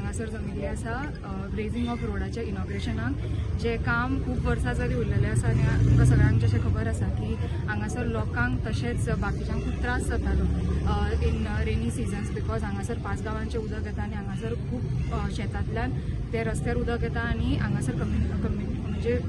हांगासर जमिल्ली आसा raising of रोडाच्या इनॉग्रेशनाक, जें काम खूब वर्सां जाली उरलेलें आसा. आनी तुमकां सगळ्यांक जशें खबर आसा की हांगासर लोकांक तशेंच बाकीच्यांक खूब त्रास जातालो इन रेनी सिजन्स, because हांगासर पांच गांवांचें उदक येता आनी हांगासर खूब शेतांतल्यान ते रस्त्यार उदक येता आनी हांगासर कम्यु कम्यु म्हणजे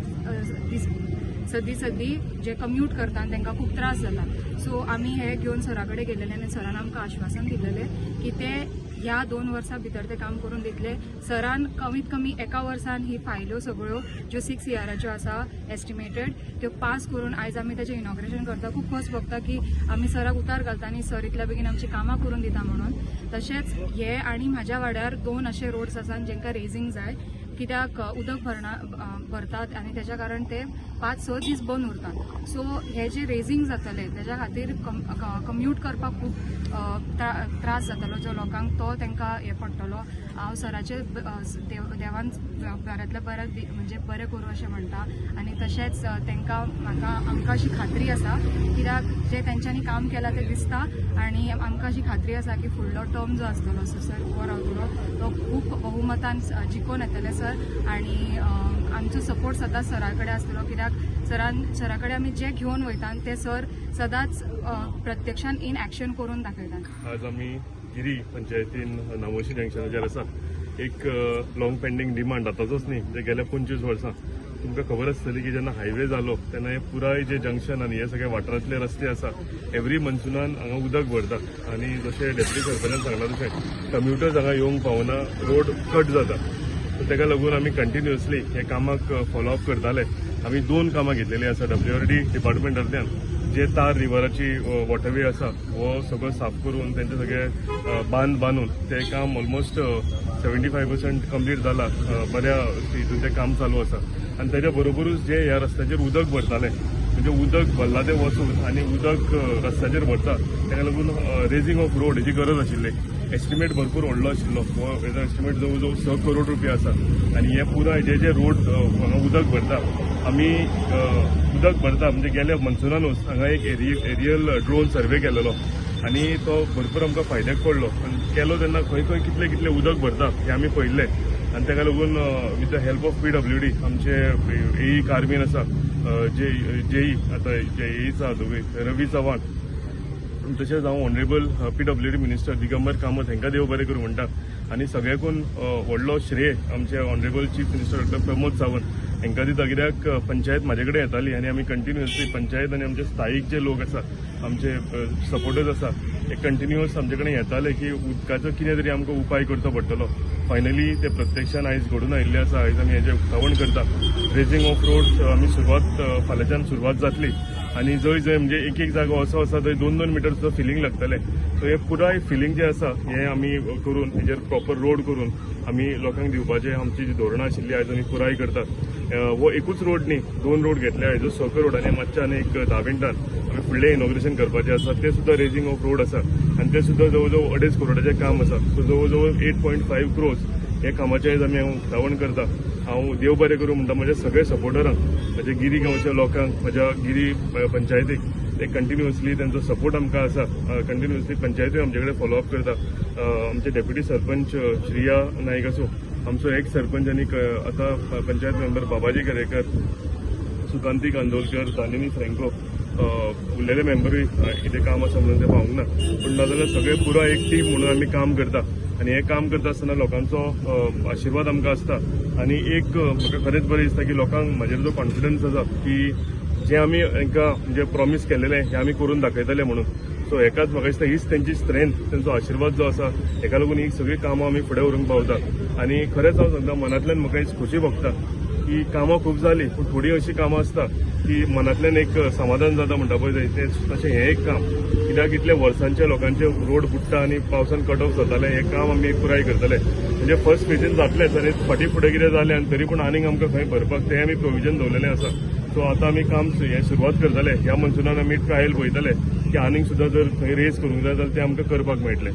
सद्दी सद्दी जे कम्यूट करता तांकां खूब त्रास जाता. सो आमी हे घेवन सरा कडेन गेलेले आनी सरान आमकां आश्वासन दिलेलें की ते ह्या 2 वर्सां भितर ते काम करून दितले. सरान कमीत कमी एका वर्सान ही फायल्यो सगळ्यो ज्यो 6 सीआराच्यो आसा एस्टिमेटेड, त्यो पास करून आयज आमी तेजें इनॉग्रेशन करता. खूब खोस भोगता की आमी सराक उतार घालता आनी सर इतल्या बेगीन आमची कामां करून दिता म्हणून. तशेंच हे आनी म्हाज्या वाड्यार दोन अशे रोड्स आसा जेंकां रेजिंग जाय, कित्याक उदक भरना भरतात आनी तेज्या कारण ते 5-6 दीस बंद उरतात. सो हे जे रेजिंग जातले तेज्या खातीर कम्यूट करपाक खूब त्रास जातलो जो लोकांक, तो तांकां हें पडटलो. हांव सराचे देवान बऱ्यांतल्या बरें म्हणजे बरें करूं अशें म्हणटा. आनी तशेंच तांकां म्हाका आमकां अशी खात्री आसा, कित्याक जें तेंच्यांनी काम केलां तें दिसता आनी आमकां अशी खात्री आसा की फुडलो टर्म जो आसतलो, सो सर उबो रावतलो तो खूब बहुमतान जिखोन येतले सर. आनी आमचो सपोर्ट सदांच सरा कडेन आसतलो, कित्याक सरा कडेन आमी जें घेवन वयता तें सर सदांच प्रत्यक्षान इन एक्शन करून दाखयतात. आज आमी गिरी पंचायतीन नामोशी जंक्शनाचेर आसा. एक लॉंग पेंडींग डिमांड, आतांचोच न्ही, म्हणजे गेल्या 25 वर्सां. तुमकां खबर आसतली की जेन्ना हायवे जालो तेन्ना हे पुराय जे जंक्शन आनी हे सगळे वाठारांतले रस्ते आसा, एवरी मनसुनान हांगा उदक भरता आनी जशें डेप्युटी सरपंचान सांगलां तशें कम्युटर्स हांगा येवंक पावना, रोड कट जाता. सो ताका लागून आमी कंटिन्युअसली हे कामाक फॉलोअप करताले. आमी दोन कामां घेतलेली आसा डब्ल्यू आर डी डिपार्टमेंटांतल्यान. जे तार रिवराची वॉटरवे आसा, हो सगळो साफ करून तेंचे सगळे बांद बांदून ते काम ऑलमोस्ट 75% कंप्लीट जाला. बऱ्या हितून तें काम चालू आसा. आनी तेच्या बरोबरूच जे ह्या रस्त्याचेर उदक भरतालें, म्हणजे उदक भरला तें वचून आनी उदक रस्त्याचेर भरता, ताका लागून रेजिंग ऑफ रोड हेची गरज आशिल्ली. एस्टिमेट भरपूर व्हडलो आशिल्लो. हो हेजो एस्टिमेट जवळ जवळ 6 करोड रुपया आसा. आनी हे पुराय जे जे रोड हांगा उदक भरता, आमी उदक भरता म्हणजे गेल्या मनसुनानूच हांगा एक एरियल ड्रोन सर्वे केलेलो आनी तो भरपूर आमकां फायद्याक पडलो. आनी केलो तेन्ना खंय खंय कितले कितले उदक भरता हें आमी पळयल्लें. आनी ताका लागून with the help of PWD, आमचे एई कार्मीन आसा, जे जेई आतां जे एई आसा दोगूय, रवी चव्हाण, तशेंच हांव honourable PWD minister Digambar Kamat हांकां देव बरें करूं म्हणटा. आनी सगळ्याकून व्हडलो श्रेय आमचे honourable chief minister doctor Pramod Sawant हांकां दिता, कित्याक पंचायत म्हाजे कडेन येताली आनी आमी कंटिन्युअसली पंचायत आनी आमचे स्थायीक जे लोक आसा, आमचे सपोर्टर्स आसा, हे कंटिन्युअस आमचे कडेन येताले की उदकाचो कितें तरी आमकां उपाय करचो पडटलो. फायनली ते प्रत्यक्षान आयज घडून आयिल्लें आसा. आयज आमी हेजें उक्तावण करता. रेजिंग ऑफ रोड आमी सुरवात, फाल्यांच्यान सुरवात जातली. आनी जंय जंय म्हणजे एक एक जागो असो आसा थंय 2-2 मिटर सुद्दां फिलींग लागतलें. सो हे पुराय फिलींग जें आसा हें आमी करून हेजेर प्रॉपर रोड करून आमी लोकांक दिवपाचें आमची जी धोरणां आशिल्ली आयज आमी पुराय करतात. हो एकूच रोड न्ही, दोन रोड घेतले. हेजो 6 करोड आनी मातशें आनी एक 10 मिनटान आमी फुडलें इनॉग्रेशन करपाचें आसा, तें सुद्दां रेजिंग ऑफ रोड आसा आनी तें सुद्दां जवळ जवळ 2.5 करोडाचें काम आसा. सो जवळ जवळ 8.5 क्रोर्स हे कामाचें आयज आमी उक्तावण करता. हांव देव बरें करूं म्हणटा म्हज्या सगळ्या सपोर्टरांक, म्हज्या गिरी गांवच्या लोकांक, म्हज्या गिरी पंचायतीक. ते कंटिन्युअसली तेंचो सपोर्ट आमकां आसा. कंटिन्युअसली पंचायतूय आमचे कडेन फॉलोअप करता. आमचे डेप्युटी सरपंच श्रिया नायक आसूं, आमचो एक्स सरपंच आनी आतां पंचायत मेंबर बाबाजी केरेकर, सुकांती कांदोलकर, दानिनी फ्रँको, उरलेले मेंबरूय कितें काम आसा म्हणून ते पावूंक ना, पूण नाजाल्यार सगळे पुराय एक टीम म्हणून आमी काम करता. आनी हें काम करता आसतना लोकांचो आशिर्वाद आमकां आसता. आनी एक म्हाका खरेंच बरें दिसता की लोकांक म्हाजेर जो कॉन्फिडन्स आसा की जें आमी हांकां म्हणजे प्रॉमीस केलेलें हें आमी करून दाखयतले म्हणून. सो हेकाच म्हाका दिसता हीच तेंची स्ट्रेंथ, तेंचो आशिर्वाद जो आसा, हेका लागून ही सगळीं कामां आमी फुडें व्हरूंक पावता. आनी खरेंच हांव सांगता, मनांतल्यान म्हाका एक खोशी भोगता की कामां खूब जालीं, पूण थोडीं अशीं कामां आसता की मनांतल्यान एक समाधान जाता म्हणटा पळय तें, तशें हें एक काम. कित्याक इतले वर्सांचे लोकांचे रोड बुडटा आनी पावसान कट ऑफ जाताले. हें काम आमी एक पुराय करतले. म्हणजे फर्स्ट फेजीन जातलेंच आनी फाटीं फुडें कितें जालें आनी तरी पूण आनीक आमकां खंय भरपाक तें आमी प्रोविजन दवरलेलें आसा. सो आतां आमी काम हें सुरवात करतले. ह्या मनसुनान आमी ट्रायल पळयतले की आनीक सुद्दां जर खंय रेज करूंक जाय जाल्यार तें आमकां करपाक मेळटलें.